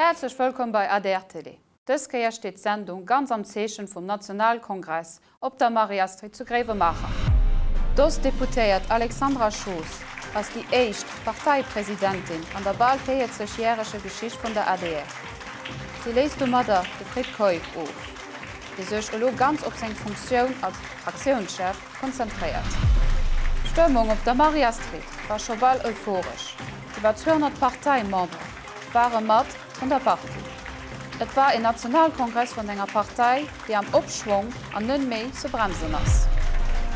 Häerzlech wëllkomm bei adr Télé. Dës Kéier steet d'Sendung ganz am Zeechen vum Nationalkongress op der Marie-Astrid zu Gréiwemaacher. D'Ostdeputéiert Alexandra Schoos ass déi éischt Parteipresidentin an der bal 40 järege Geschicht vun der adr. Si léist domadder de Fred Keup of, dee sech elo ganz op seng Funktioun als Fraktiounschef konzentréiert. D'Stëmmung op der Marie-Astrid war scho bal euphoresch. Iwwer 200 Parteimembere ware mat vun der Partie. Et war een Nationalkongress vun enger Partei, déi am Opschwong an net méi ze bremsen ass.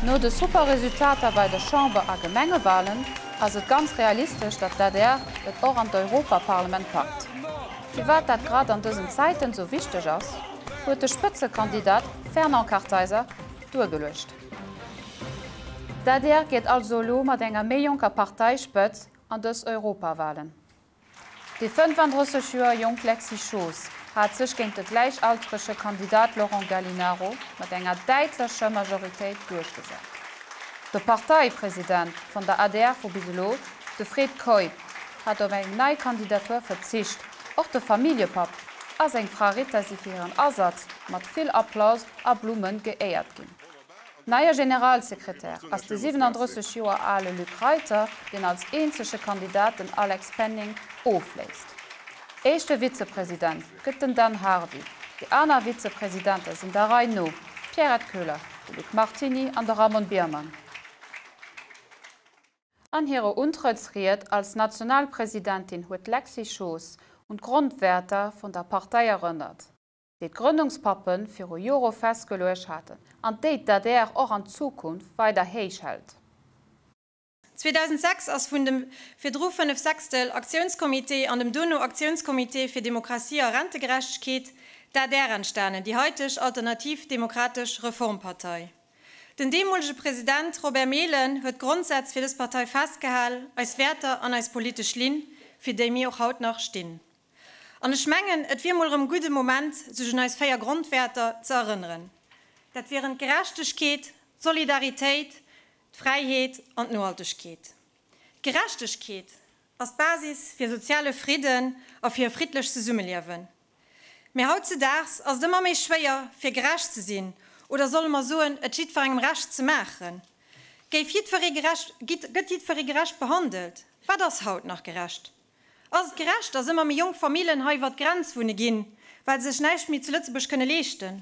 No de super Resultater bei de Chamber a Gemengewalen ass et ganz realistesch, datt d'ADR et och an d'Europaparlament packt. Firwat dat grad an dësen Zäiten esou wichteg ass, huet de Spëtzekandidat Fernand Kartheiser duergeluecht. D'adr geet also elo mat enger méi jonker Parteispëtz an dës Europawalen. Déi 35 Joer jonk Lexy Schoos hat sech géint de gläichaltrege Kandidat Laurent Gallinaro mat enger däitlecher Majoritéit duerchgesat. De Parteipresident vun der adr vu bis elo, de Fred Keup, hat op eng nei Kandidatur verzicht. Och de Familljepapp a seng Fra Rita si fir hiren Asaz mat vill Applaus a Blumme geéiert ginn. Neie Generalsekretär ass de 37 Joer ale Luc Reiter, deen als eenzege Kandidat den Alex Penning ofléist. Éischte Vizepresident gëtt den Dan Hardy, déi aner Vizepresidente sinn der Rei no d'Pierrette Köhler, de Luc Martini an de Ramon Biermann. An hirer Untrëttsried als Nationalpresidentin huet d'Lexy Schoos un d'Grondwäerter vun der Partei erënnert, déi d'Grënnungspappe viru Jore festgeluecht haten an déi d'ADR och an Zukunft weider héich hält. 2006 ass vun dem virdru Fënnefsechstel Aktiounscomité an dem dono Aktiounscomité fir Demokratie a Rentegerechtegkeet, d'ADR, entstanen, déi haiteg Alternativ Demokratesch Reformpartei. Den deemolege President Robert Mehlen huet d'Grondsätz fir dës Partei festgehal, eis Wäerter an eis politesch Linn, fir déi mir och haut nach stinn. An ech mengen, et wier mol erëm gudde Moment, sech un eis 4 Grondwäerter ze erënneren. Dat wieren d'Gerechtegkeet, d'Solidaritéit, d'Fräiheet an d'Nohaltegkeet. D'Gerechtegkeet ass d'Basis fir soziale Fridden a fir e friddlecht Zesummeliewen. Mee hautzedaags ass et ëmmer méi schwéier, fir gerecht ze sinn, oder solle mer soen, et jiddwerengem Recht ze maachen. Géif jiddweree gerecht, gëtt jiddweree gerecht behandelt? Wat ass haut nach gerecht? Ass et gerecht, dass ëmmer méi jonk Famillen hei iwwer d'Grenz wunne ginn, well se sech näischt méi zu Lëtzebuerg kënne leeschten?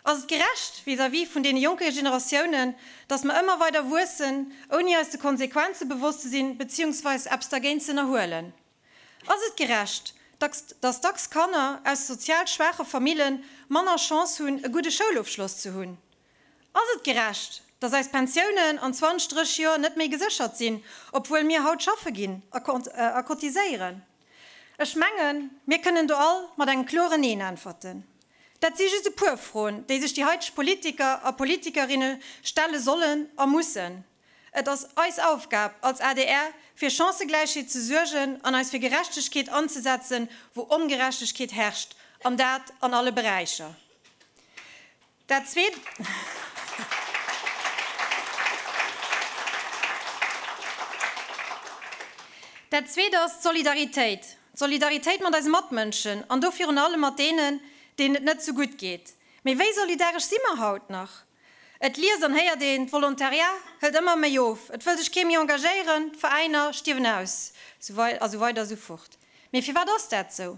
Ass et gerecht vis-à-vis vun deene jonke Generatiounen, dass mer ëmmer weider wuessen, ouni eis de Konsequenze bewosst ze sinn, beziehungsweis eppes dergéint ze ënnerhuelen? Ass et gerecht, dass dacks Kanner aus sozial schwaache Famille manner Chance hunn, e gudde Schoulofschloss ze hunn? Ass et gerecht, dass eis Pensiounen an 20, 30 Joer net méi geséchert sinn, obwuel mir haut schaffe ginn a cotiséieren? Ech mengen, mir kënnen do all mat engem kloren Neen äntwerten. Dat si just e puer Froen, déi sech déi haiteg Politiker a Politikerinne stelle sollen a mussen. Et ass eis Aufgab als adr, fir Chancëgläichheet ze suergen an eis fir Gerechtegkeet anzesetzen, wou Ongerechtegkeet herrscht, an dat an alle Beräicher. Dat zweet. Dat zweet ass d'Solidaritéit. D'Solidaritéit mat eise Matmënschen an do virun allem mat deenen, deenen et net esou gutt geet. Mee wéi solidaresch si mer haut nach? Et liest an héiert een, d'Volontariat hëlt ëmmer méi of, et wëll sech kee méi engagéieren, d'Veräiner stierwen aus, a sou weider a sou fort. Mee firwat ass dat sou?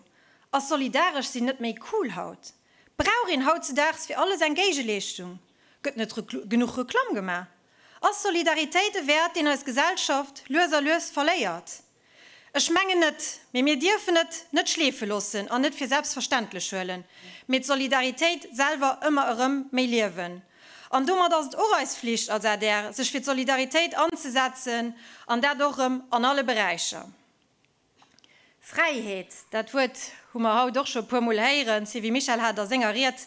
Ass solidaresch sinn net méi cool haut? Brauch een hautzedaags fir alles eng Géigeleeschtung? Gëtt net genuch Reklamm gemaach? Ass Solidaritéit e Wäert, deen eis Gesellschaft lues a lues verléiert? Ech mengen net, mee mir dierfen et net schleefe loossen an net fir selbstverständlech huelen, mee d'Solidaritéit selwer ëmmer erëm méi liewen. An domat ass et och eis Flicht als adr, sech fir d'Solidaritéit anzesetzen, an dat och erëm an alle Beräicher. Fräiheet, dat Wuert hu mer haut och scho e puermol héieren, d'Sylvie Mischel hat et a senger Ried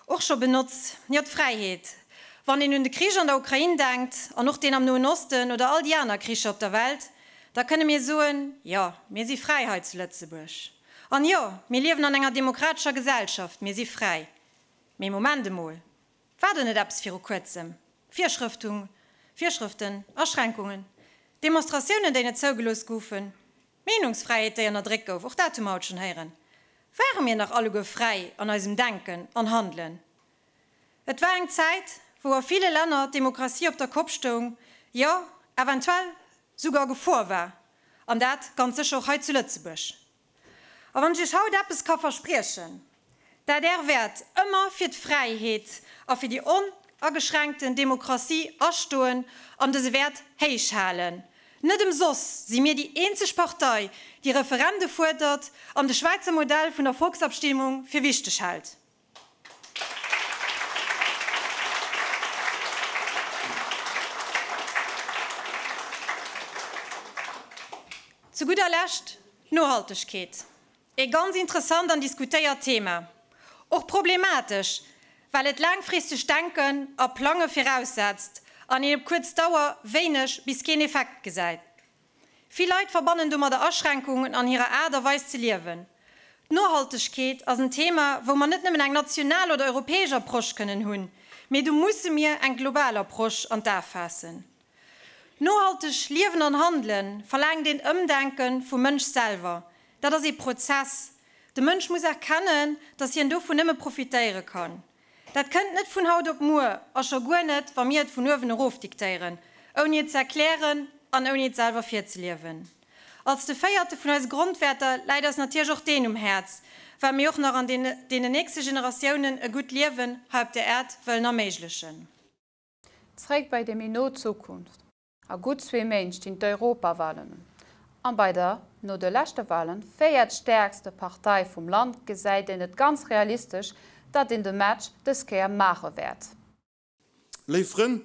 och scho benotzt. Jo, d'Fräiheet. Wann een un de Krich an der Ukrain denkt an och deen am Noen Osten oder all déi aner Kricher op der Welt, Da kënne mir soen, Jo, mir si fräi hei zu Lëtzebuerg. An jo, mir liewen an enger demokratescher Gesellschaft, mir si fräi. Mee Moment emol, war do net eppes viru kuerzem? Virschrëftung, Virschrëften, Aschränkungen, Demonstratiounen, déi net zougelooss goufen, Meenungsfräiheet, déi ënnerdréckt gouf, och dat hu mer haut schonn héieren. Ware mir nach alleguer fräi an eisem Denken an Handelen? Et war eng Zäit, wou a ville Länner d'Demokratie op der Kopp stoung, jo eventuell souguer a Gefor war, an dat ganz sécher och hei zu Lëtzebuerg. A wann ech Iech haut eppes ka verspriechen, D'adr wäert ëmmer fir d'Fräiheet a fir déi onageschränkten Demokratie astoen an dëse Wäert héich halen. Net ëmsoss si mir déi eenzeg Partei, déi Referende fuerdert an de Schwäizer Modell vun der Volksabstimmung fir wichteg hält. Zu gudder Lescht d'Nohaltegkeet. Ee ganz interessant an diskutéiert Thema. Och problematesch, well et laangfristegt Denken a Plange viraussetzt an een op kuerz Dauer wéineg bis keen Effekt gesäit. Vill Leit verbannen domadder Aschränkungen an hirer Aart a Weis ze liewen. D'Nohaltegkeet ass en Thema, wou mer net nëmmen eng national oder europäesch Approche kënnen hunn, mee do musse mir eng global Approche an d'A faassen. Nohalteg liewen an handelen verlaangt een Ëmdenke vum Mënsch selwer. Dat ass ee Prozess. De Mënsch muss erkennen, datt hien dovun nëmme profitéiere kann. Dat kënnt net vun haut op muer a scho guer net, wa mir et vun uewen erof diktéieren, ouni et ze erklären an ouni et selwer virzeliewen. Als de véierte vun eise Grondwäerter läit eis natierlech och deen um Häerz, well mir och nach an deenen nächste Generatiounen e gutt Liewen hei op der Äerd wëllen erméiglechen. Zréck bei déi méi no Zukunft. A gutt zwee Méint stinn d'Europawalen un. An bei der, no de leschte Walen, véiertstäerkste Partei vum Land gesäit een et ganz realistesch, datt een de Match dës Kéier maache wäert. Léif Frënn,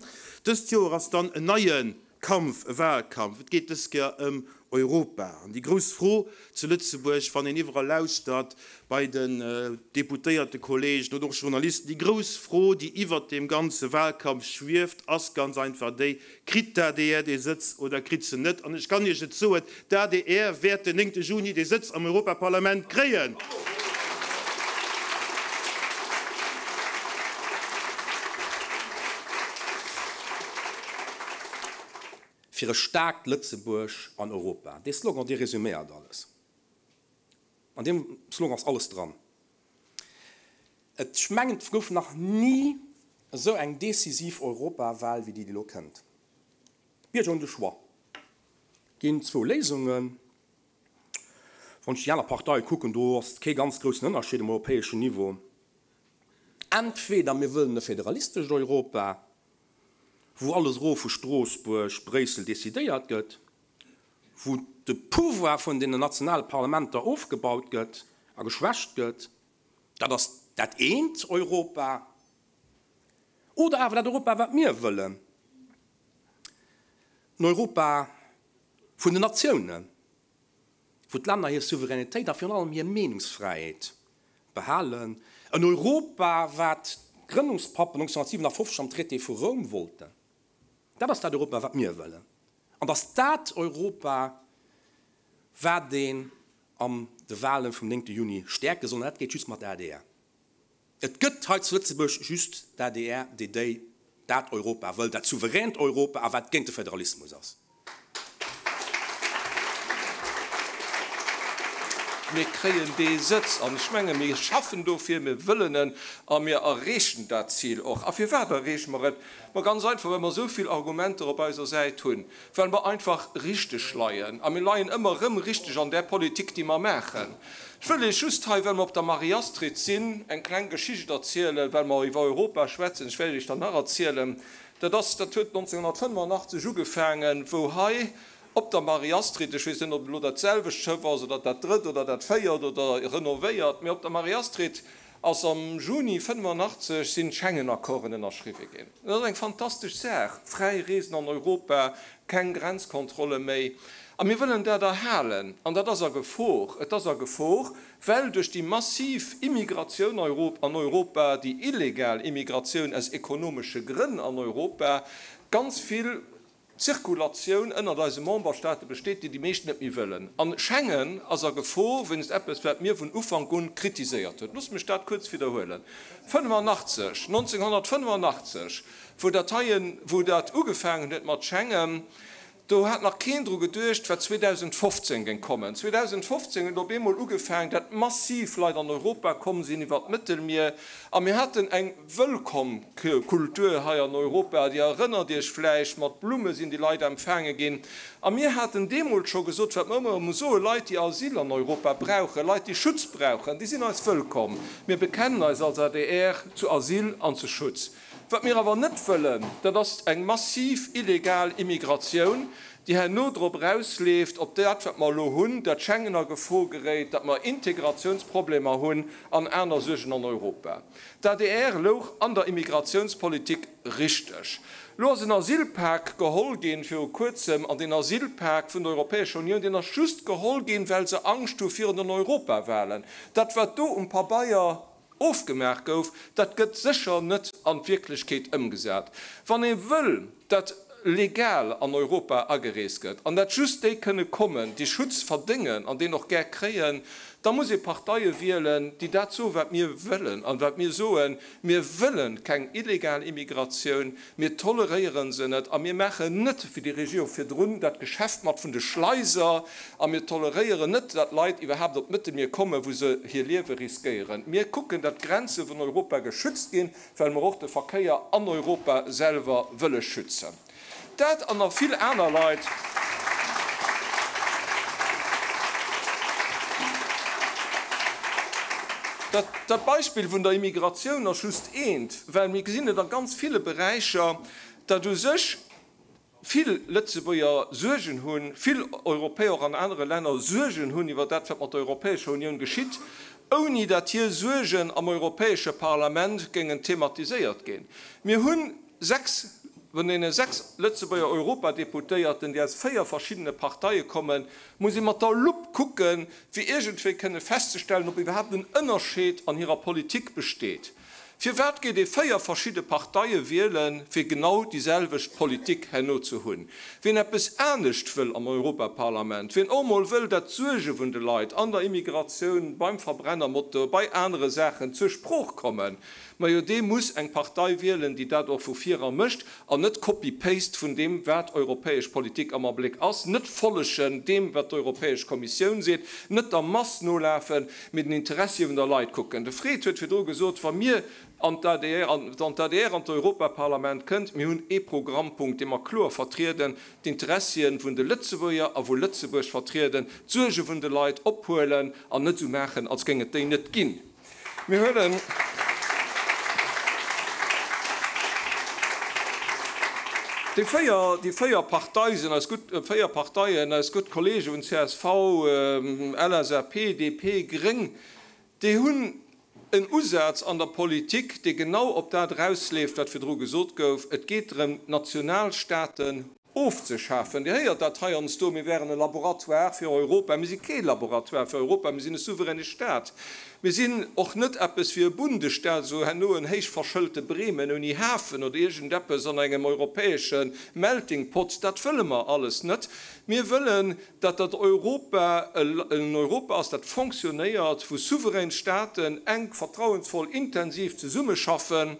dëst Joer ass dann en neie Kampf, e Wahlkampf. Et geet dës Kéier ëm Europa. An déi grouss Fro zu Lëtzebuerg, wann een iwwerall lauschtert, bei den Deputéiertekolleegen oder och Journalisten, déi grouss Fro, déi iwwert deem ganze Wahlkampf schwieft, ass ganz einfach déi, Kritt d'ADR dee Sëtz oder kritt se net? An ech kann Iech et soen, d'ADR wäert den néngte Juni dee Sëtz am Europaparlament kréien! Fir e staarkt Lëtzebuerg an Europa. Dee Slogan, dee resuméiert alles. An deem Slogan ass alles dran. Ech mengen, et gouf nach ni esou eng decisiv Europawal wéi déi, déi elo kënnt. D'Bierger hunn de Choix. Et ginn zwou Léisungen. Wann ech déi aner Parteie kucken, do ass kee ganz groussen Ënnerscheed um europäeschen Niveau. Entweder mir wëllen e federalistescht Europa, wou alles erof vu Stroossbuerg, Bréissel decidéiert gëtt, wou de Pouvoir vun deenen nationale Parlamenter ofgebaut gëtt a geschwächt gëtt, dat ass dat eent Europa, oder awer dat Europa, wat mir wëllen, en Europa vun den Natiounen, wou d'Länner hir Souveränitéit a virun allem hir Meenungsfräiheet behalen, en Europa, wat d'Grënnungspappen 1957 am Traité vu Roum wollten. Dat ass dat Europa, wat mir wëllen. An et ass dat Europa, wat een an de Wahlen vum 9 Juni stäerke soll. An dat geet just mat der adr. Et gëtt hei zu Lëtzebuerg just d'ADR, déi déi dat Europa wëll, dat souveränt Europa a wat géint de Federalismus ass. Mir kréien dee Sëtz an ech menge mir schaffen dofir, mir wëllen en a mir erreechen dat Zil och. A firwat erreeche mer et? Ma ganz einfach, well mer esou vill Argumenter op eiser Säit hunn, well mer einfach richteg leien. A mir leien ëmmer erëm richteg an där Politik, déi mer maachen. Ech wëll Iech just hei, well mer op der Marie-Astrid sinn, eng kleng Geschicht erzielen, well mer iwwer Europa schwätzen. Ech wäert Iech dann nach erzielen, dat ass, dat huet 1985 ugefaangen, wou hei op der Marie-Astrid, ech weess net, ob et elo dat selwecht Schëff ass oder dat drëtt oder dat véiert oder renovéiert, mee op der Marie-Astrid ass am Juni 85 sinn d'Schengen-Accorden ënnerschriwwe ginn. Dat ass eng fantastesch Saach, fräi Reesen an Europa, keng Grenzkontrolle méi. A mir wëllen dat erhalen. An dat ass a Gefor. Et ass a Gefor, well duerch déi massiv Immigratioun an Europa, déi illegal Immigratioun aus ekonomesche Grënn an Europa, ganz vill Zirkulatioun ënnert eise Memberstaate besteet, déi déi meescht net méi wëllen. An Schengen ass a Gefor wéinst eppes, wat mir vun Ufank un kritiséiert hunn. Loosst mech dat kuerz widderhuelen, 85, 1985, wou dat heien, wou dat ugefaangen huet mat Schengen. Do hat nach keen dru geduecht, wat 2015 géing kommen. 2015 huet op eemol ugefaang, dat massiv Leit an Europa komm sinn iwwert d'Mëttelmier. A mir haten eng Wëllkomm-Kultur hei an Europa. Dir erënnert Iech vläicht, mat Blumme sinn déi Leit empfaange ginn. A mir haten deemools scho gesot, wat mer ëmmer erëm soen, Leit, déi Asyl an Europa brauchen, Leit, déi Schutz brauchen, déi sinn eis wëllkomm. Mir bekennen eis als adr zu Asyl an zu Schutz. Wat mir awer net wëllen, dat ass eng massiv illegal Immigratioun, déi herno drop erausleeft, op dat, wat mer elo hunn, dat Schengen a Gefor geréit, datt mer Integratiounsproblemer hunn an aner Suergen an Europa. D'adr louch an der Immigratiounspolitik richteg. Elo ass en Asylpak geholl ginn viru Kuerzem, an deen Asylpak vun der Europäescher Unioun, deen ass just geholl ginn, well se Angscht hu virun den Europawahlen. Dat, wat do um Pabeier ofgemaach gouf, dat gëtt sécher net an d'Wierklechkeet ëmgesat. Wann ee wëll, datt legal an Europa agereest gëtt an dat just déi kënne kommen, déi Schutz verdéngen an deen och gär kréien, da muss ee Parteie wielen, déi dat soen, wat mir wëllen an wat mir soen, Mir wëlle keng illegal Immigratioun, mir toleréiere se net a mir maachen net, wéi déi Regierung virdrun, dat Geschäft mat vun de Schleiser a mir toleréieren net, datt Leit iwwerhaapt op d'Mëttelmier kommen, wou se hir Liewe riskéieren. Mir kucken, datt d'Grenze vun Europa geschützt ginn, well mer och de Verkéier an Europa selwer wëlle schützen. Dat an nach vill aner Leit. Dat Beispill vun der Immigratioun ass just eent, well mir gesinn et a ganz ville Beräicher, datt u sech vill Lëtzebuerger Suergen hunn, vill Europäer och an anere Länner Suergen hunn iwwer dat, wat mat der Europäescher Unioun geschitt, ouni datt hir Suergen am Europäesche Parlament géingen thematiséiert ginn. Mir hunn 6 vun deene 6 Lëtzebuerger Europadeputéierten, déi aus 4 verschiddene Parteie kommen, muss ee mat der Lupp kucken, fir iergendwéi kënne festzestellen, ob iwwerhaapt en Ënnerscheed an hirer Politik besteet. Firwat geet ee 4 verschidde Parteie wielen, fir genau déi selwecht Politik herno ze hunn? Wien eppes anescht wëll am Europaparlament, wien och mol wëll, dat d'Suerge vun de Leit an der Immigratioun, beim Verbrennermotor, bei anere Saachen zur Sprooch kommen, Majo dee muss eng Partei wielen, déi dat och vu vir era mécht an net Copy-Paste vun deem wat europäesch Politik am Abléck ass, net follegen deem wat d'Europäesch Kommissioun seet, net der Mass nolafen, mee den Interessie vun der Leit kucken. De Fred huet virdru gesot, wa mir an d'ADR, wann d'ADR an d'Europaparlament kënnt, mir hunn ee Programmpunkt, dee mer kloer vertrieden, d'Interessien vun de Lëtzebuerger a vu Lëtzebuerg vertrieden, d'Suerge vun de Leit ophuelen an net esou maachen, als géing et déi net ginn. Mir huelen déi 4, déi 4 Partei sinn eis gutt, 4 Parteien, eis gutt Kollege vun csv, LSAP, DP, Gréng, déi hunn en Usaz an der Politik, dee genau op dat erausleeft, wat virdru gesot gouf, Et geet drëm, d'Nationalstaaten Ofzeschafen. Dir héiert dat heiansdo, mir wären e Laboratoire fir Europa. Mir si kee Laboratoire fir Europa, mir sinn e souveräne Staat. Mir sinn och net eppes wéi e Bundesstaat, esou herno en héichverschëlte Bremen ouni Hafen oder iergendeppes an engem europäesche Melting Pot. Dat wëlle mer alles net. Mir wëllen, datt dat Europa en Europa ass, dat fonctionnéiert, wou souverän Staaten enk, vertrauensvoll, intensiv zesummeschaffen.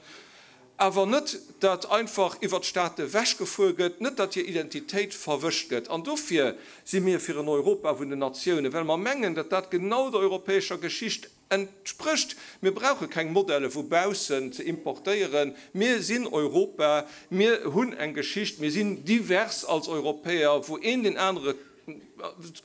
Awer net, dat einfach iwwer d'Staate wechgefuer gëtt, net dat hir Identitéit verwëscht gëtt. An dofir si mir fir en Europa vun den Natiounen, well mer mengen, dat dat genau der europäescher Geschicht entsprécht. Mir brauche keng Modelle vu baussen ze importéieren. Mir sinn Europa, mir hunn eng Geschicht, mir sinn divers als Europäer, wou een deen anere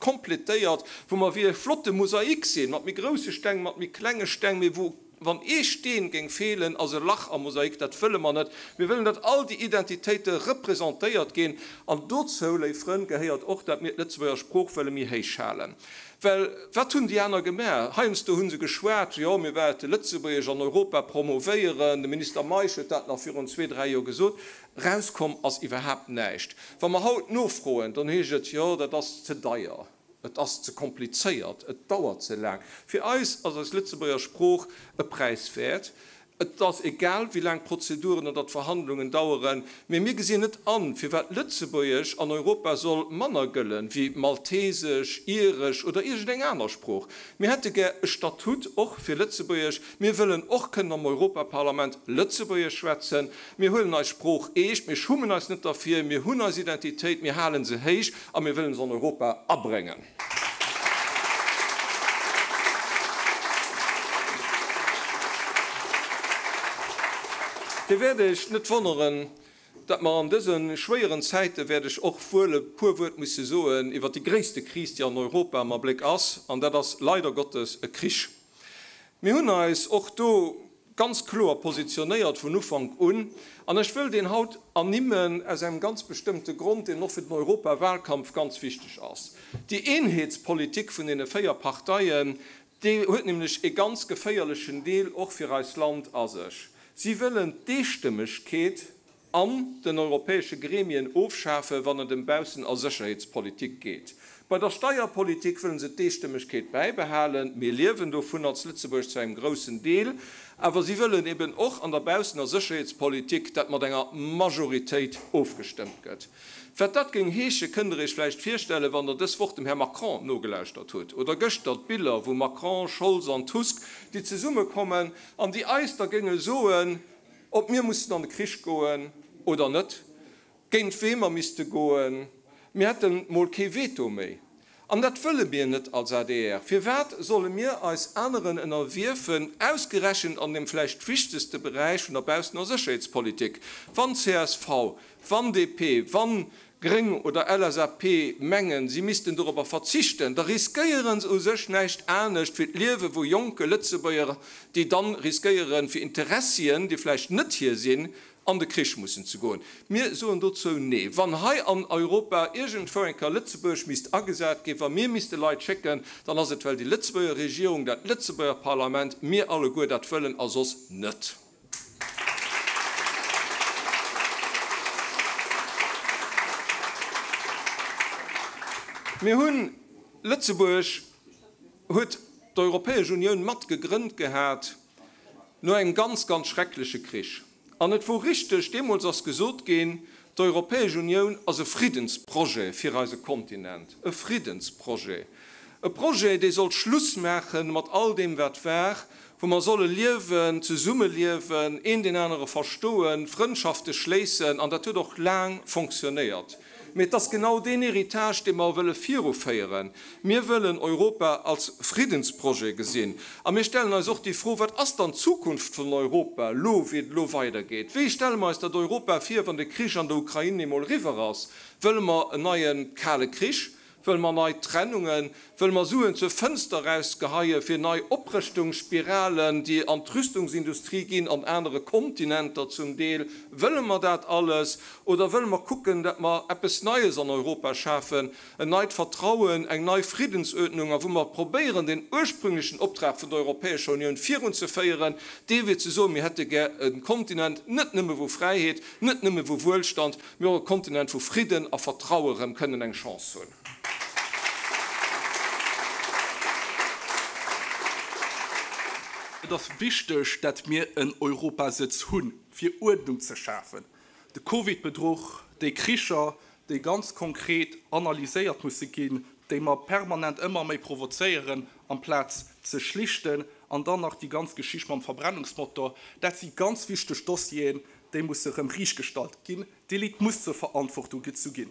kompletéiert, wou mer wéi e flotte Mosaik sinn, mat méi grousse Steng, mat méi klenge Steng, mee wou, wann ee Steen géing feelen, ass e Lach am Mosaik. Dat wëlle mer net. Mir wëllen, datt all déi Identitéite representéiert ginn. An dozou, léif Frënn, gehéiert och, datt mir d'Lëtzebuerger Sprooch wëlle méi héich halen. Well wat hunn déi aner gemaach? Heiansdo hu se geschwat, jo, mir wäerte Lëtzebuergesch an Europa promovéieren. De Minister Meisch huet dat nach virun zwee, dräi Joer gesot. Rauskomm ass iwwerhaapt näischt. Wa mer haut nofroen, dann heescht et, jo, dat ass ze deier, et ass ze komplizéiert, et dauert ze laang. Fir eis ass eis Lëtzebuerger Sprooch e Präis wäert. Et ass egal, wéi laang d'Prozeduren oder d'Verhandlungen daueren, mee mir gesinn net an, firwat Lëtzebuergesch an Europa soll manner gëllen, wéi Maltesesch, Iresch oder iergendeng aner Sprooch. Mir hätte gär e Statut och fir Lëtzebuergesch. Mir wëllen och kënnen am Europaparlament Lëtzebuergesch schwätzen. Mir huelen eis Sprooch eescht, mir schummen eis net derfir, mir hunn eis Identitéit, mir hale se héich a mir wëllen se an Europa abréngen. Dir wäert Iech net wonneren, datt mer an dëse schwéieren Zäite wäert ech och wuel e puer Wuert musse soen iwwert déi gréisste Kris, déi an Europa am Abléck ass, an dat ass leider Gottes e Krich. Mir hunn eis och do ganz kloer positionéiert vun Ufank un, an ech wëll deen haut ernimmen aus engem ganz bestëmmte Grond, deen och fir den Europawahlkampf ganz wichteg ass. Déi Eenheetspolitik vun deene 4 Parteien, déi huet nämlech e ganz geféierlechen Deel och fir eist Land a sech. Si wëllen d'Eestëmmegkeet an den europäesche Gremien ofschafen, wann et ëm Baussen a Sécherheetspolitik geet. Bei der Steierpolitik wëllen se d'Eestëmmegkeet bäibehalen. Mir liewen dovun als Lëtzebuerg zu engem groussen Deel. Awer si wëllen eben och an der Baussen a Sécherheetspolitik, dat mat enger Majoritéit ofgestëmmt gëtt. Wat dat géing heesche, kënnt Der Iech vläicht virstellen, wann Der dës Woch dem Här Macron nogelauschtert hutt oder gëschter d'Biller, wou Macron, Scholz an Tusk, déi zesummekommen an déi eis da géinge soen, Ob mir mussen an de Krich goen oder net, géint wee mer misste goen, mir hätte mol kee Veto méi. An dat wëlle mir net als adr. Firwat solle mir eis aneren ënnerwierfen, ausgerechent an deem vläicht wichtegste Beräich vun der Baussen a Sécherheetspolitik? Wann csv, wann DP, wann Gréng oder LSAP mengen, si missten dorobber verzichten, da riskéiere se u sech näischt anescht wéi d'Liewe vu jonke Lëtzebuerger, déi dann riskéieren, fir Interessien, déi vläicht net hir sinn, an de Krich mussen ze goen. Mir soen dozou Nee. Wann hei an Europa iergendwou eng Kéier Lëtzebuerg misst agesat ginn, wa mir misste Leit schécken, dann ass et, well déi Lëtzebuerger Regierung, dat Lëtzebuerger Parlament, mir alleguer dat wëllen a soss net. Mir hunn, Lëtzebuerg huet d'Europäesch Unioun mat gegrënnt gehat no engem ganz, ganz schreckleche Krich. An et wor richteg, deemools ass gesot ginn, d'Europäesch Unioun ass e Friddensprojet fir eise Kontinent, e Friddensprojet, e Projet, dee sollt Schluss maache mat all deem wat war, wou mer solle liewen, zesummeliewen, een deen anere verstoen, Frëndschafte schléissen, an dat huet och laang fonctionnéiert. Mee et ass genau deen Héritage, dee mer wëlle viruféieren. Mir wëllen Europa als Friddensprojet gesinn. A mir stellen eis och déi Fro, Wat ass dann d'Zukunft vun Europa elo, wéi et elo weidergeet? Wéi stelle mer eis dat Europa vir, wann de Krich an der Ukrain eemol eriwwer ass? Wëlle mer en neie Kale Krich? Wëlle mer nei Trennungen? Wëlle mer Suen zur Fënster erausgeheie fir nei Oprëschtungsspiralen, déi an d'Rüstungsindustrie ginn, an anere Kontinenter zum Deel? Wëlle mer dat alles? Oder wëlle mer kucken, dat mer eppes Neies an Europa schafen, en neit Vertrauen, eng nei Friddensuerdnung, a wou mer probéieren, den ursprünglechen Optrag vun der Europäescher Unioun virunzeféieren, dee wier ze soen, mir hätte gär e Kontinent, net nëmme wou Fräiheet, net nëmme wou Wuelstand, Mee och e Kontinent, wou Fridden a Vertraue rëm kënnen eng Chance hunn. Et ass wichteg, dat mir en Europasëtz hunn, fir Uerdnung ze schafen. De Covid-Bedruch, déi Kricher, déi ganz konkret analyséiert musse ginn, déi mer permanent ëmmer méi provozéieren, amplaz ze schlichten, an dann nach déi ganz Geschicht mam Verbrennungsmotor, dat si ganz wichteg Dossieren, Déi musse rëm riichtgestallt ginn. D'Elite muss zur Verantwortung gezu ginn.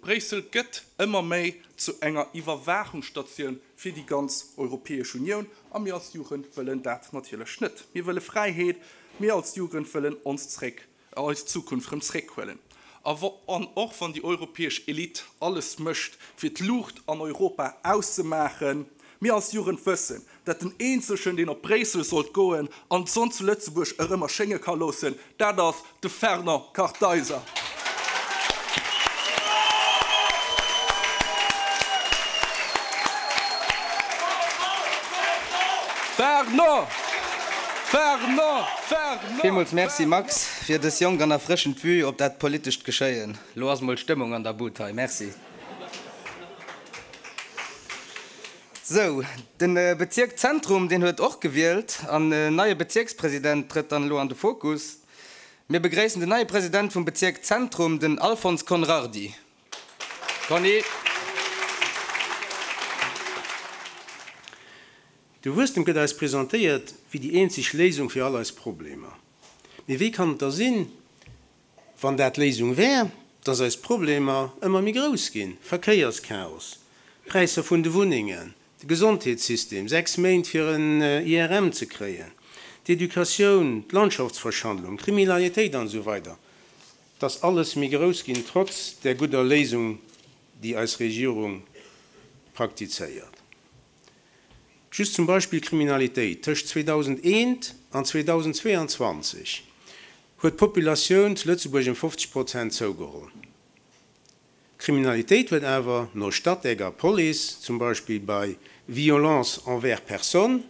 Bréissel gëtt ëmmer méi zu enger Iwwerwaachungsstatioun fir déi ganz Europäesch Unioun. A mir als Jugend wëllen dat natierlech net. Mir wëlle Fräiheet. Mir als Jugend wëllen ons zréck, eis Zukunft rëm zréckhuelen. A an och wann déi europäesch Elite alles mécht, fir d'Luucht an Europa auszemaachen, mir als Jugend wëssen, dat den eenzegen, deen op Bréissel sollt goen an d'Sonn zu Lëtzebuerg erëm erschénge ka loossen, dat ass de Fernand Kartheiser. Fernand! Fernand! Fernand! Villmools Merci Max, fir dës jonk an erfrëschend Vue op dat politescht Geschéien. Lo ass mol Stëmmung an der Bud hei. Merci. Sou, de Bezierk Zentrum, deen huet och gewielt an en neie Bezierkspresident trëtt dann elo an de Fokus. Mir begréissen den neie President vum Bezierk Zentrum, den Alfons Conrardy. Conny. De Wuesstem gëtt eis presentéiert wéi déi eenzeg Léisung fir all eis Problemer. Mee wéi kann et da sinn, wann dat d'Léisung wär, dass eis Problemer ëmmer méi grouss ginn, Verkéierschaos, d'Präisser vun de Wunnengen, de Gesondheetssystem, 6 Méint fir en IRM ze kréien, d'Educatioun, d'Landschaftsverschandelung, d'Kriminalitéit an esou weider, dass alles méi grouss ginn, trotz där gudder Léisung, déi eis Regierung praktizéiert? Just zum Beispill d'Kriminalitéit, Tëscht 2001 an 2022 huet d'Populatioun zu Lëtzebuerg ëm 50 Prozent zougeholl. D'Kriminalitéit huet awer, no Statec a Police, zum Beispill bei Violences envers personnes,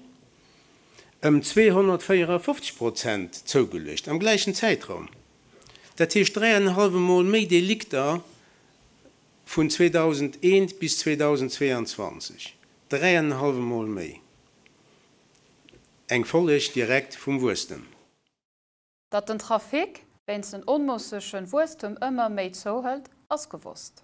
ëm 254 Prozent zougeluecht am gläichen Zäitraum. Dat heescht dräienhallwe Mol méi Delikter Vun 2001 bis 2022, dräienhallwe Mol méi. Eng Folleg direkt vum Wuesstem. Datt den Trafic wéinst den onmoossegen Wuesstem ëmmer méi zouhëlt, ass gewosst.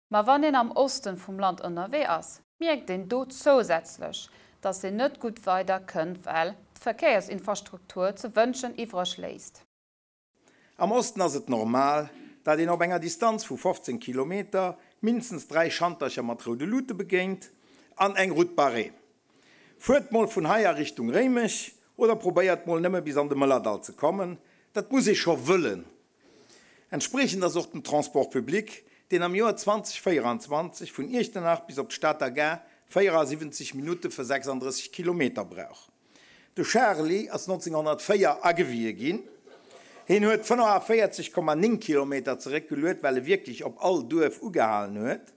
Ma wann een am Osten vum Land ënnerwee ass, mierkt een do zousätzlech, datt een net gutt weider kënnt, well d'Verkéiersinfrastruktur ze wënschen iwwreg léisst. Am Osten ass et normal, dat een op enger Distanz vu 15 Kilometer mindestens 3 Schantercher mat roude Luute begéint an eng Route barrée. Fuert mol vun hei a Richtung Réimech oder probéiert mol nëmme bis an de Mëllerdall ze kommen, dat muss ee scho wëllen. Entspriechend ass och den Transport public, deen am Joer 2024 vun Iechternach bis op d'Stater Gare 74 Minutte fir 36 Kilometer brauch. De Charly ass 1904 agewie ginn. Hien huet 45,9 Kilometer zeréckgeluet, well e wierklech op all Duerf ugehalen huet.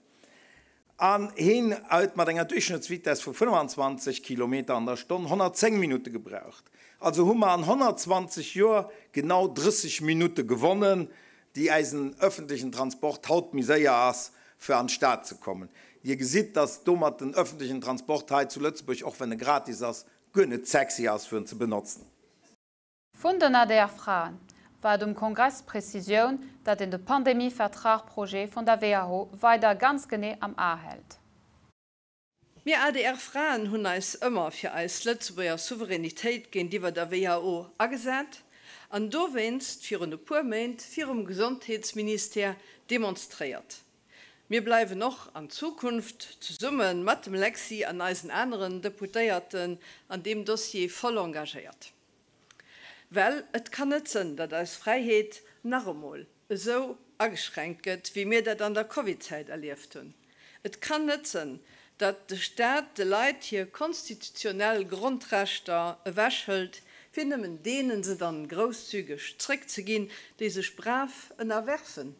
An hien huet mat enger Duerchschnëttsvitess vu 25 Kilometer an der Stonn 110 Minutte gebraucht. Also hu mer an 120 Joer genau 30 Minutte gewonnen, déi eisen öffentlechen Transport haut méi séier ass, fir an d'Stad ze kommen. Dir gesitt, dass domat den öffentlechen Transport hei zu Lëtzebuerg, och wenn e gratis ass, guer net sexy ass, fir en ze benotzen. Vun den ADR-Fraen war et um Kongress d'Prezisioun, datt een de Pandemie-Vertrag-Projet vun der who weider ganz genee am A hält. Mir ADR-Fraen hunn eis ëmmer fir eis Lëtzebuerger Souveränitéit géintiwwer der who agesat an dowéinst virun e puer Méint virum Gesondheetsministère demonstréiert. Mir bleiwen och an Zukunft zesumme mat dem Lexy an eisen aneren Deputéierten an deem Dossier voll engagéiert. Well et kann net sënn, datt eis Fräiheet nach emol esou ageschränkt gëtt, wéi mir dat an der Covidzäit erlieft hunn. Et kann net sënn, datt de Staat de Leit hir konstitutionell Grondrechter ewechhëlt, fir nëmmen deenen se dann grousszügeg zréckzeginn, déi sech brav ënnerwerfen.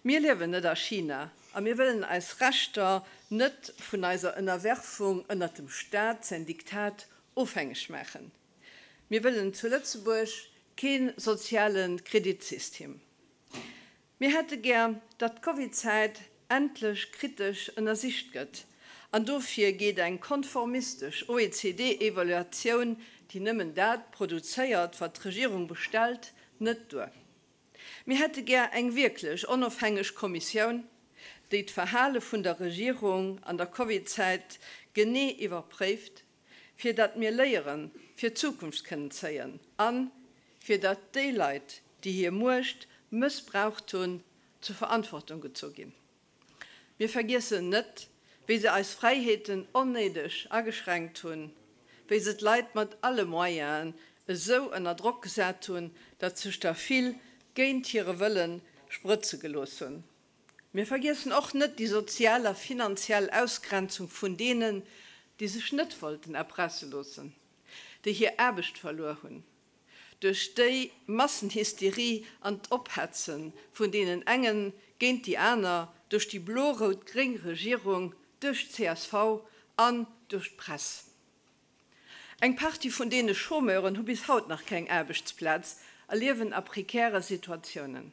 Mir liewen net a China a mir wëllen eis Rechter net vun eiser Ënnerwerfung ënnert dem Staat säin Diktat ofhängeg maachen. Mir wëllen zu Lëtzebuerg kee soziale Kreditsystem. Mir hätte gär, datt d'Covidzäit endlech kritesch ënnersicht gëtt. An dofir geet eng konformistesch OECD-Evaluatioun, déi nëmmen dat produzéiert, wat d'Regierung bestellt, net duer. Mir hätte gär eng wierklech onofhängeg Kommissioun, déi d'Verhale vun der Regierung an der Covidzäit genee iwwerpréift, fir datt mir Léiere fir d'Zukunft kënnen zéien a fir datt déi Leit, déi hir Muecht mëssbraucht hunn, zur Verantwortung gezu ginn. Mir vergiessen net, wéi se eis Fräiheeten onnéideg ageschränkt hunn, wéi se d'Leit mat alle Moyenen esou ënner Drock gesat hunn, datt sech der vill géint hire Wëlle sprëtze gelooss hunn. Mir vergiessen och net déi sozial a finanziell Ausgrenzung vun deenen, déi sech net wollten erpresse loossen, déi hir Aarbecht verluer hunn duerch déi Massenhysterie an d'Ophetze vun deenen engen géint déi aner duerch déi blo-rout-gréng Regierung, duerch d'CSV an duerch d'Press. Eng Partie vun deene Chômeuren hu bis haut nach keng Aarbechtsplaz a liewen a prekäre Situatiounen.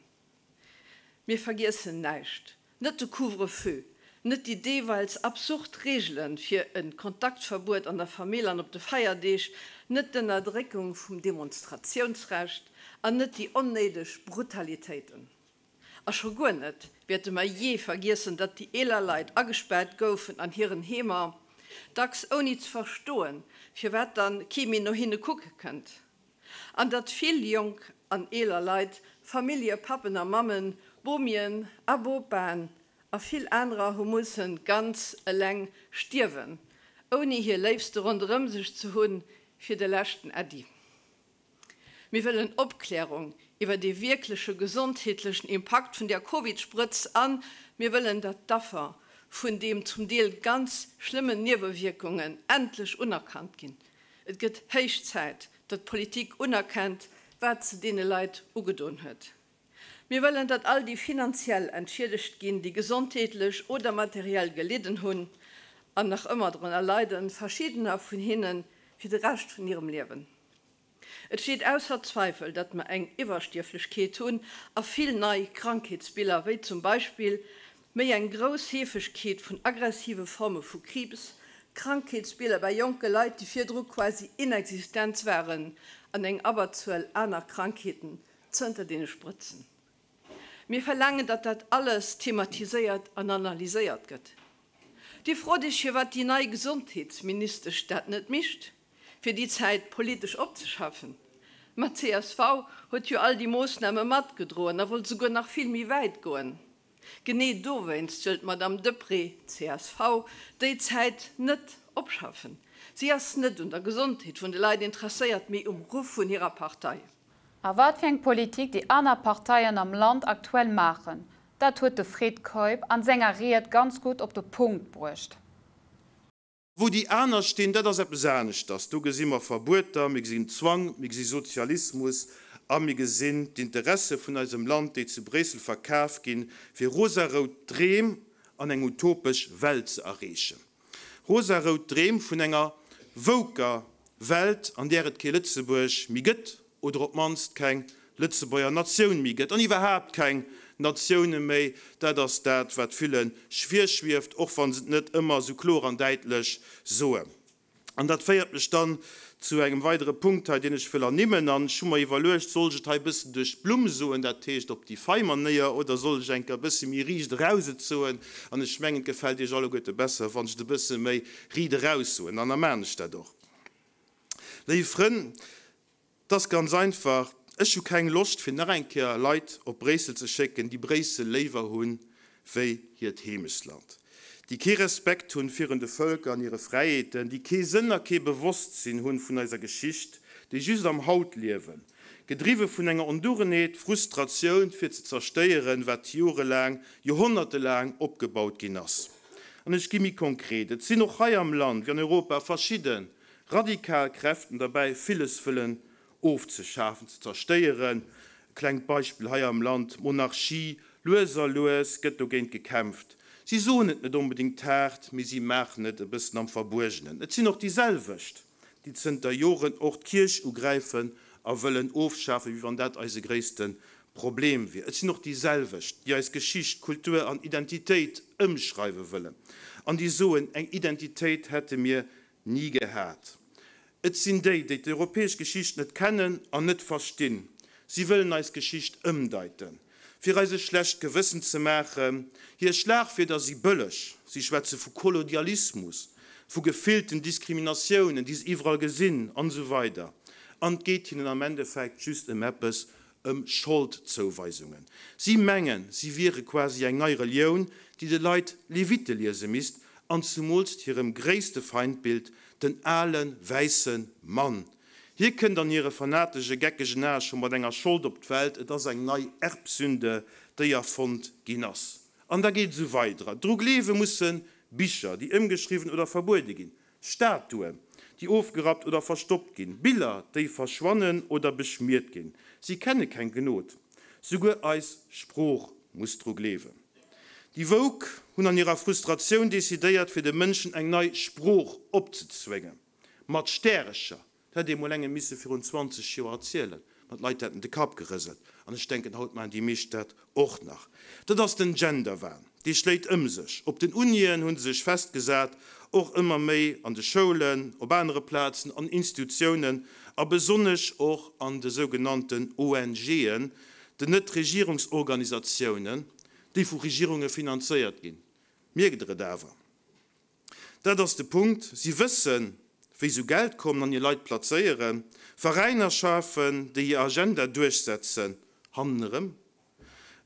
Mir vergiessen näischt, net de Couvre-feu. Net déi deeweils absurd Reegelen fir e Kontaktverbuet an der Famill an op de Feierdeeg, net d'Ënnerdréckung vum Demonstratiounsrecht an net déi onnéideg Brutalitéiten. A scho guer net wäerte mer jee vergiessen, datt déi eeler Leit agespaart goufen an hiren Heemer, dacks ouni ze verstoen, firwat dann kee méi no hinne kucke kënnt. An datt vill jonk an eeler Leit, Familljepappen a Mammen, Bomien a Bopaen a vill anerer hu mussen ganz eleng stierwen, ouni hir Léifste ronderëm sech ze hunn fir de leschten Äddi. Mir wëllen Opklärung iwwer dee wierkleche gesondheetlechen Impakt vun der Covid-Sprëtz an mir wëllen, datt d'Affer vun deem zum Deel ganz schlëmmen Niewewierkungen endlech unerkannt ginn. Et gëtt héich Zäit, datt d'Politik unerkennt, wat se deene Leit ugedoen huet. Mir wëllen, datt all déi finanziell entschiedegt ginn, déi gesondheetlech oder materiell gelidden hunn an nach ëmmer drënner leiden, verschiddener vun hinne fir de Rescht vun hirem Liewen. Et steet ausser Zweifel, datt mer eng Iwwerstierflechkeet hunn a vill nei Krankheetsbiller, wéi zum Beispill méi eng grouss Heefegkeet vun aggressive Forme vu Kriibs, Krankheetsbiller bei jonke Leit, déi virdru quasi inexistent waren, an eng Abberzuel aner Krankheeten zënter deene Sprëtzen. Mir verlaangen, datt dat alles thematiséiert an analyséiert gëtt. Dir frot Iech, firwat déi nei Gesondheetsministesch dat net micht, fir déi Zäit politesch opzeschaffen. Ma csv huet jo all déi Moossname matgedroen a wollt esouguer nach vill méi wäit goen. Genee dowéinst wëll d'Madame Deprez, csv, déi Zäit net opschaffen. Si ass net un der Gesondheet vun de Leit interesséiert, mee um Ruff vun hirer Partei. A wat fir eng Politik déi aner Parteien am Land aktuell maachen, dat huet de Fred Keup an senger Ried ganz gutt op de Punkt bruecht. Wou déi aner stinn, dat ass eppes aneschters. Do gesi mer Verbueter, mir gesinn Zwang, mir gesi Sozialismus a mir gesinn d'Interesse vun eisem Land, déi zu Bréissel verkaf ginn, fir rosarout Dreem an eng utopesch Welt ze erreechen. Rosarout Dreem vun enger woker Welt, an där et kee Lëtzebuerg méi gëtt, oder op d'mannst keng Lëtzebuerger Natioun méi gëtt, an iwwerhaapt keng Natioune méi. Dat ass dat, wat ville virschwieft, och wa se et net ëmmer esou kloer an däitlech soen. An dat féiert mech dann zu engem weidere Punkt hei, deen ech wëll ernimmen. An ech hu mer iwwerluecht, Soll ech et hei e bëssen duerch d'Blumm soen, dat heescht op déi fei Manéier, oder soll ech eng Kéier e bësse méi riicht eraus et soen? An ech mengen, et gefält Iech alleguerte besser, wann ech et e bësse méi riit eraus soen. An da maachen ech dat och. Léif Frënn, 't ass ganz einfach, ech hu keng Loscht fir nach eng Kéier Leit op Bréissel ze schécken, déi Bréissel léiwer hunn wéi hiert Heemechtsland, déi kee Respekt hunn virun de Vëlker an hire Fräiheeten, déi kee Sënn a kee Bewosstsinn hunn vun eiser Geschicht, déi just am Haut liewen, gedriwwe vun enger Ondugenheet, Frustratioun fir ze zerstéieren, wat jorelaang, joerhonnertelaang opgebaut ginn ass. An ech gi méi konkret, Et sinn och hei am Land wéi an Europa verschidde Radikal Kräften derbäi, villes wëllen ofzeschafen, ze zerstéieren. E klengt Beispill hei am Land, d'Monarchie. Lues a lues gëtt dogéint gekämpft. Si soen et net onbedéngt haart, mee si maachen et e bëssen am Verbuergenen. Et sinn och déi selwecht, déi zënter Joren och d'Kierch ugräifen a wëllen ofschafen, wéi wann dat eise gréisste Problem wier. Et sinn och déi selwecht, déi eis Geschicht, Kultur an Identitéit ëmschreiwe wëllen an déi soen, eng Identitéit hätte mir Ni gehat. Et sinn déi, déi d'europäesch Geschicht net kennen an net verstinn. Si wëllen eis Geschicht ëmdeiten, fir eis e schlecht Gewëssen ze maachen. Hir Schlagwierder si bëlleg, si schwätze vu Kolonialismus, vu gefillten Diskriminatiounen, déi se iwwerall gesinn, an esou weider. An et geet hinnen am Endeffekt just ëm eppes, ëm Scholdzouweisungen. Si mengen, si wiere quasi eng nei Relioun, déi de Leit Levite liese misst, an zumools hirem gréisste Feindbild, den ale wäisse Mann. Hie kënnt an hire fanatesche, geckegen Ae scho mat enger Schold op d'Welt, et ass eng nei Erbsünde, déi erfonnt ginn ass. An da geet esou weider. Dru gleewe musse Bicher, déi ëmgeschriwwen oder verbuede ginn, Statuen, déi ofgerappt oder verstoppt ginn, Biller, déi verschwannen oder beschmiert ginn. Si kenne keng Gnod. Souguer eis Sprooch muss dru gleewen. Déi Woke hunn an hirer Frustratioun decidéiert, fir de Mënschen eng nei Sprooch opzezwéngen. Mat Stärecher. Dat hätt ee mol engem misse virun 20 Joer erzielen, ma d'Leit hätten de Kapp gerëselt. An ech denken, haut maachen déi meescht dat och nach. Dat ass den Genderwahn. Dee schléit ëm sech. Op den Unien hu se sech festgesat, och ëmmer méi an de Schoulen, op anere Plazen, an Institutiounen a besonnesch och an de sougenannten ONGen, den Net-Regierungsorganisatiounen, déi vu Regierunge finanzéiert ginn. Mierkt Der et awer? Dat ass de Punkt. Si wëssen, wéi s'u Geld kommen an hir Leit plazéieren, Veräiner schafen, déi hir Agenda duerchsetzen, hannenerëm.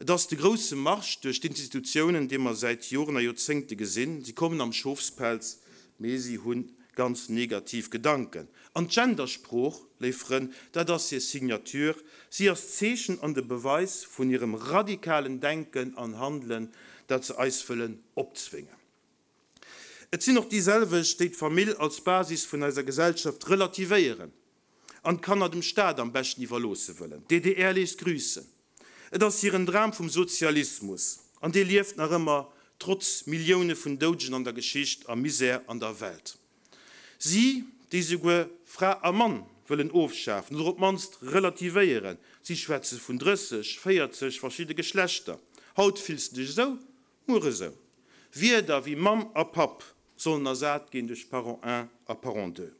Et ass de grousse Marsch duerch d'Institutiounen, dee mer säit Joren a Joerzéngte gesinn. Si kommen am Schofspelz, mee si hu ganz negativ Gedanken. An d'Gendersprooch, léif Frënn, dat ass hir Signature. Si ass d'Zeechen an de Beweis vun hirem radikalen Denken an Handelen, dat se eis wëllen opzwéngen. Et sinn och déi selwecht, déi d'Famill als Basis vun eiser Gesellschaft relativéieren an d'Kanner dem Staat am beschten iwwerloosse wëllen. D'DDR léisst grüssen. Et ass hiren Dram vum Sozialismus an dee lieft nach ëmmer, trotz Millioune vun Doudegen an der Geschicht a Misär an der Welt. Si, déi souguer Fra a Mann wëllen ofschafen oder op d'mannst relativéieren, si schwätze vun 30, 40 verschidde Geschlechter. Haut fills de dech esou, Muer esou. Wierder wéi Mamm a Papp sollen ersat ginn duerch Parent un a Parent deux.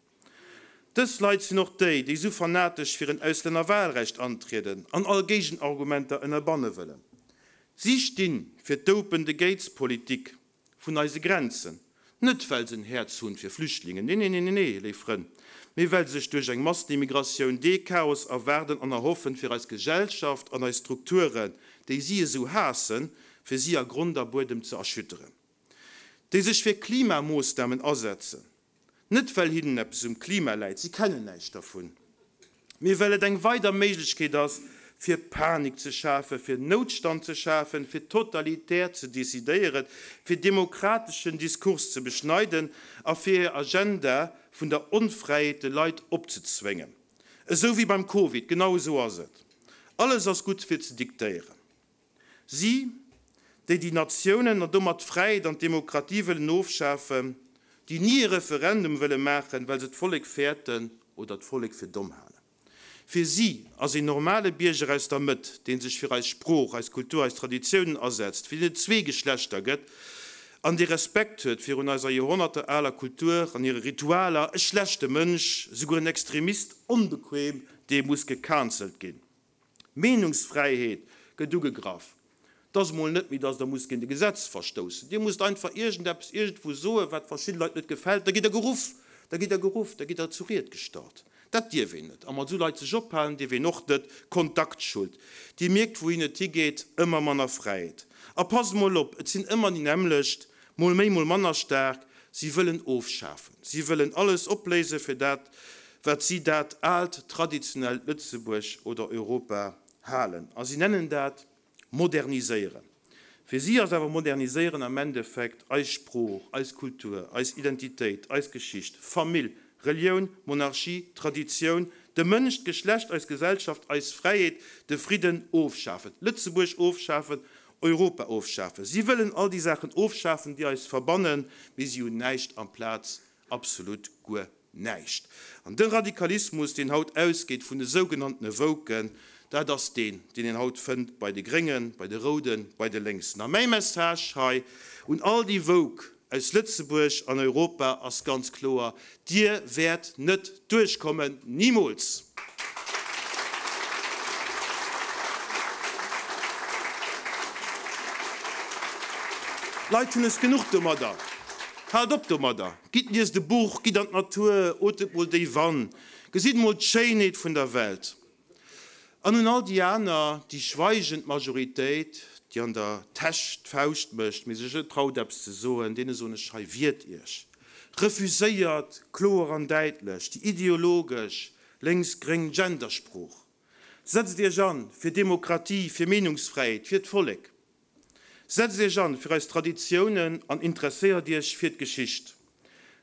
Dës Leit sinn och déi, déi esou fanatesch fir en Auslännerwahlrecht antrieden an all Géigenargumenter ënnerbanne wëllen. Si sti fir d'Open the Gates Politik vun eise Grenzen, Net well se en Häerz hunn fir Flüchtlingen, nee, nee, nee, nee, léif Frënn, mee well se sech duerch eng Massenimmigratioun dee Chaos erwaarden an erhoffen, fir eis Gesellschaft an eis Strukturen, déi si esou haassen, fir si a Grond a Buedem ze erschütteren. Déi sech fir Klimamoossnamen asetzen, net well hinnen eppes um Klima läit, si kennen näischt dervun, mee well et eng weider Méiglechkeet ass, fir Panik ze schafen, fir Noutstand ze schafen, fir totalitär ze decidéieren, fir demokrateschen Diskurs ze beschneiden a fir hir Agenda vun der Onfräiheet de Leit opzezwéngen. Esou wéi beim Covid, genau esou ass et. Alles ass gutt fir ze diktéieren. Si, déi déi Natiounen an domat d'Fräiheet an d'Demokratie wëllen ofschafen, déi ni e Referendum wëlle maachen, well se d'Vollek fäerten oder d'Vollek fir domm halen. Fir si ass een normale Bierger aus der Mëtt, dee sech fir eis Sprooch, eis Kultur, eis Traditiounen asetzt, fir deen et zwee Geschlechter gëtt an dee Respekt huet virun eiser joerhonnertealer Kultur an hire Ritualer, e schlechte Mënsch, esouguer en Extremist, onbequem, dee muss gecancelt ginn. D'Meenungsfräiheet gëtt ugegraff. Et ass emol net méi, dass Der musst géint e Gesetz verstoussen. Dir musst einfach iergendeppes iergendwou soen, wat verschidde Leit net gefält, da gitt Der geruff, da gitt Der geruff, da gitt Der zu Ried gestallt. Dat dierf een net. A mat esou Leit sech ophalen, dierf een och net. Kontaktschuld. Dir mierkt, wouhin et higeet, ëmmer manner Fräiheet. A passt emol op, et sinn ëmmer déi nämmlecht, mol méi, mol manner staark, si wëllen ofschafen, si wëllen alles opléisen, fir dat, wat si dat aalt, traditionellt Lëtzebuerg oder Europa halen. A si nennen dat moderniséieren. Fir si ass awer moderniséieren am Endeffekt eis Sprooch, eis Kultur, eis Identitéit, eis Geschicht, Famill, Relioun, Monarchie, Traditioun, de Mënsch, d'Geschlecht, eis Gesellschaft, eis Fräiheet, de Fridden ofschafen, Lëtzebuerg ofschafen, Europa ofschafen. Si wëllen all déi Saachen ofschafen, déi eis verbannen, mee si hunn näischt amplaz, absolut guer näischt. An de Radikalismus, deen haut ausgeet vun de sougenanntene Woken, dat ass deen, deen een haut fënnt bei de Gréngen, bei de Rouden, bei de Lénksen. A mäi Message hei un all déi Woke aus Lëtzebuerg an Europa ass ganz kloer, Dir wäert net duerchkommen, nimools! D'Leit hunn es genuch domadder. Haalt op domadder! Gitt, liest e Buch, gitt an d'Natur, otemt mol déif an, gesitt mol d'Schéinheet vun der Welt. An un all déi aner, déi schweigend Majoritéit, déi an der Täsch d'Fauscht mécht, mee sech net traut eppes ze soen, deene soen ech hei, Wiert Iech! Refuséiert kloer an däitlech déi ideologesch lénks-gréng Gendersprooch! Setzt Iech an fir Demokratie, fir Meenungsfräiheet, fir d'Vollek! Setzt Iech an fir eis Traditiounen an interesséiert Iech fir d'Geschicht.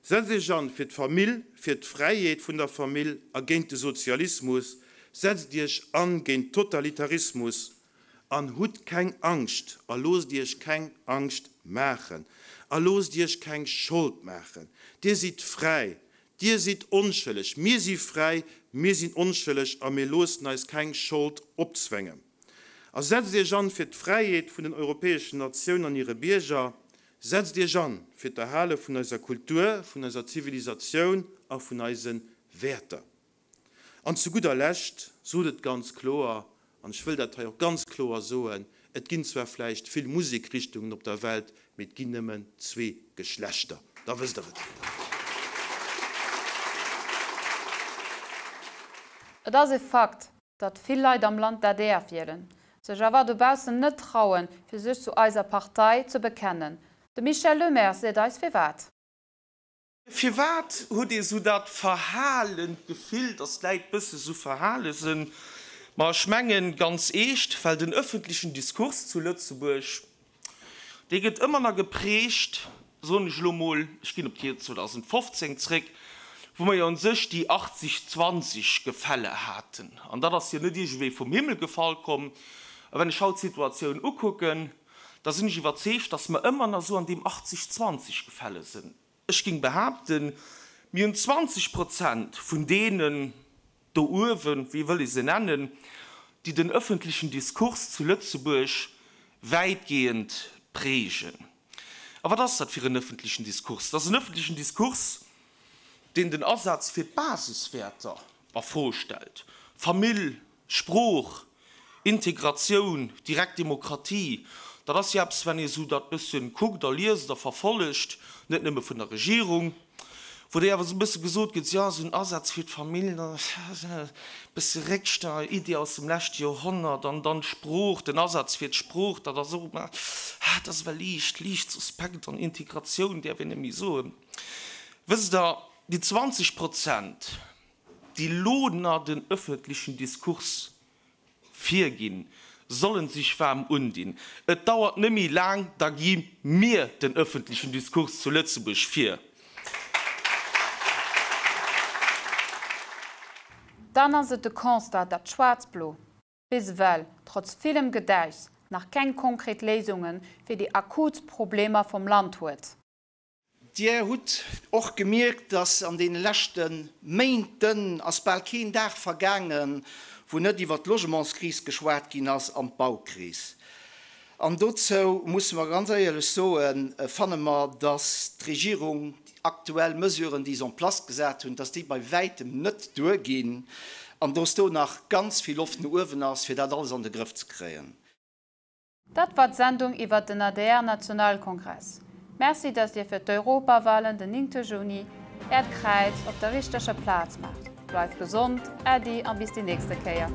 Setzt Iech an fir d'Famill, fir d'Fräiheet vun der Famill a géint de Sozialismus. Setzt Iech an géint Totalitarismus an hutt keng Angscht a loosst Iech keng Angscht maachen a loosst Iech keng Schold maachen. Dir sidd fräi, Dir sidd onschëlleg. Mir si fräi, mir sinn onschëlleg a mir loossen eis keng Schold opzwängen. A setzt Iech an fir d'Fräiheet vun den europäeschen Natiounen an hire Bierger. Setzt Iech an fir d'Erhale vun eiser Kultur, vun eiser Zivilisatioun a vun eise Wäerter. An zu gudder Lescht, sot et ganz kloer, an ech wëll dat hei och ganz kloer soen, Et ginn zwar vläicht vill Musekrichtungen op der Welt, mee et ginn nëmmen zwee Geschlechter. Da wësst Der et. Et ass e Fakt, datt vill Leit am Land d'ADR wielen, sech awer dobaussen net trauen, fir sech zu eiser Partei ze bekennen. De Michel Lemaire seet eis firwat. Firwat huet ee sou dat verhalen Gefill, dass d'Läit bësse sou verhale sënn? Ma ech mengen ganz eescht, well den ëffentlechen Diskurs zu Lëtzebuerg, dee gëtt ëmmer na geprägt, soen ech elo mol, ech ginn op d'Joer 2015 zréck, wou mer jo un sech déi 80, 20 Gefälle haten. An dat ass jo net iergendwéi vum Himmel gefall komm. A wenn ech haut d'Situatioun ukucken, da sinn ech iwwerzeegt, dass mer ëmmer nach esou an deem 80, 20 Gefälle sinn. Ech géing behaapten, mir hunn 20 Prozent vun deenen do uewen, wéi wëll ee se nennen, déi den öffentlichen Diskurs zu Lëtzebuerg wäitgehend prägen. A wat ass dat fir en öffentlichen Diskurs? Dat ass en öffentlichen Diskurs, deen den Asaz fir d'Basiswäerter a Fro stellt, Famill, Sprooch, Integratioun, direkt Demokratie, dat ass jo eppes, wenn ee sou dat bësschen kuckt a liest a verfollegt, net nëmme vun der Regierung, wou déi awer sou e bësse gesot gëtt, jo, esou en Asaz fir d'Famill, e bësse Réckstau, Idee aus dem leschte Joerhonnert, an dann d'Sprooch, den Asaz fir d'Sprooch, dat ass och, dat ass ewell liicht, liicht suspekt, an Integratioun däerf een net méi soen. Wësst Der, déi 20 Prozent, déi lo na den öffentlichen Diskurs virginn, sollen sich waarm undinn. Et dauert nemmi laang, da gi mir den öffentlichen Diskurs zu Lëtzebuerg vir. Dann ass et de Constat, datt Schwaarz-Blo bis ewell, trotz villem Gedäichs, nach keng konkret Léisunge fir déi akut Problemer vum Land huet. Dir hutt och gemierkt, dass an deene leschte Méinten ass bal keen Dag vergaangen, wou net iwwert d'Logementskris geschwat ginn ass an d'Baukris. An dozou musse mer ganz éierlech soen, fanne mer, dass d'Regierung déi aktuell Mesuren, déi se en place gesat hunn, dass déi bei wäitem net duerginn an dass do nach ganz vill Loft no uewen ass, fir dat alles an de Grëff ze kréien. Dat war d'Sendung iwwert den ADR-Nationalkongress. Merci, dass Dir fir d'Europawalen den 9 Juni Äert Kräiz op der richteger Plaz maacht. Bleift gesond, Äddi a bis déi nächste Kéier.